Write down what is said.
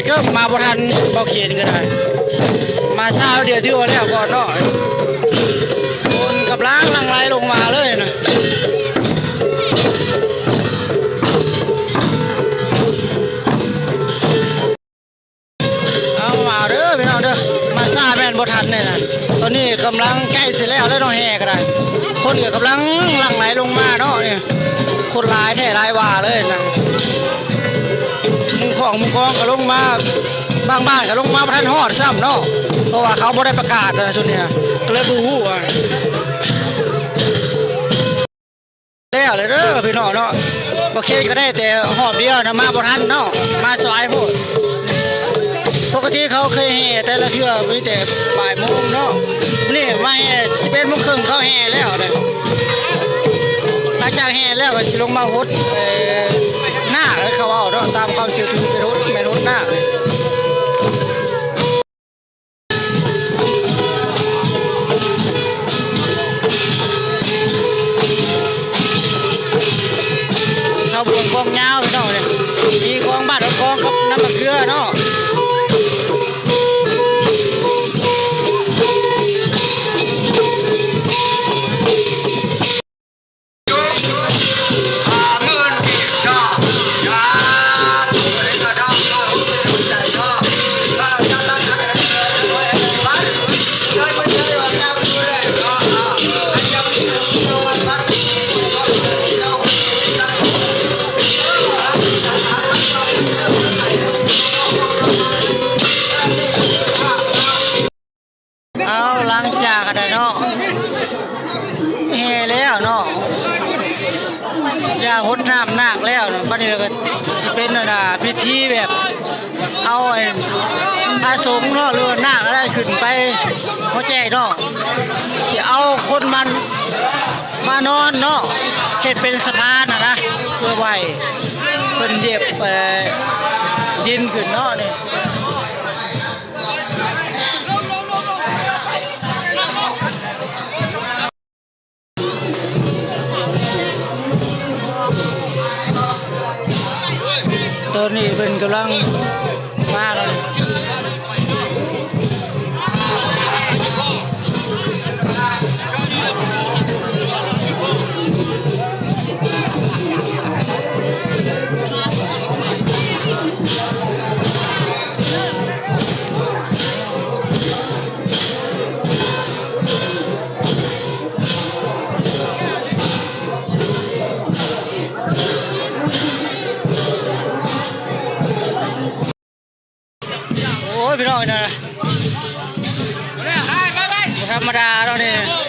ເກີບມາບໍ່ທັນ ເບົາເຂນກໍໄດ້ ມາຊາວດຽວຖືວ່າແລ້ວກ່ອນເນາະ. ຄົນກຳລັງຫຼັ່ງໄຫຼລົງມາເລີຍນະ. ເອົາ ມາເດີພີ່ນ້ອງເດີ ມາຊ້າແມ່ນບໍ່ທັນແນ່ນະ. ຕອນນີ້ກຳລັງໃກ້ຊິແລ້ວແລ້ວເນາະ ແຫ່ກໍໄດ້ ຄົນກໍກຳລັງຫຼັ່ງໄຫຼລົງມາເນາະ. ນີ້ຄົນຫຼາຍແທ້ຫຼາຍວ່າເລີຍນະ. ໝູ່ຂອງໝູ່ກອງກໍລົງມາ ບາງບ້ານກໍລົງມາບໍ່ທັນຮອດຊ້ຳເນາະ ເພາະວ່າເຂົາບໍ່ໄດ້ປະກາດນະ ຊຸດນີ້ນະ ກໍເລີຍບໍ່ຮູ້ວ່າ ແລ້ວເລີຍເດີພີ່ນ້ອງເນາະ. ບໍ່ເຄນກໍໄດ້ແຕ່ຮອບດຽວນະ ມາບໍ່ທັນເນາະ ມາສາຍໂພດ. ປົກກະຕິເຂົາເຄີຍແຫ່ແຕ່ລະເທື່ອມີແຕ່ບ່າຍໂມງເນາະ ນີ້ມາແຫ່ສິບເອັດໂມງເຄິ່ງ ເຂົາແຫ່ແລ້ວເດ້. ຫຼັງຈາກແຫ່ແລ້ວກໍຊິລົງມາຫົດ ເອີ ນາກ ເຂົາເວົ້າເນາະ ຕາມຄວາມເຊື່ອຖືເປັນຫົດ ແມ່ນຫົດນາກ. ເຂົ້າບວນກອງຍາວພີ່ນ້ອງເອີຍ ມີກອງບາດກອງກັບນ້ຳໝາກເກືອເນາະ. ເອົາ ຫຼັງຈາກອັນນັ້ນເນາະ ແຫ່ແລ້ວເນາະ ຢ່າຫົດນ້ຳນາກແລ້ວ ບັດນີ້ກໍຊິເປັນອັນນ່າ ພິທີແບບ ເອົາໄອ້ພະສົງເນາະ ຫຼືວ່ານາກນັ້ນຂຶ້ນໄປຫົວແຈກເນາະ ຊິເອົາຄົນມາ ມານອນເນາະ ເຮັດເປັນສະພານຫັ້ນນະ ເພື່ອໄຫວ້ເພິ່ນຢຽບ ເອີ ດິນຂຶ້ນເນາະນີ້. ຕອນນີ້ເພິ່ນກຳລັງມາແລ້ວ. ໂອ້ຍ ພີ່ນ້ອງເອີຍນະ ບໍ່ທຳມະດາເນາະນີ້.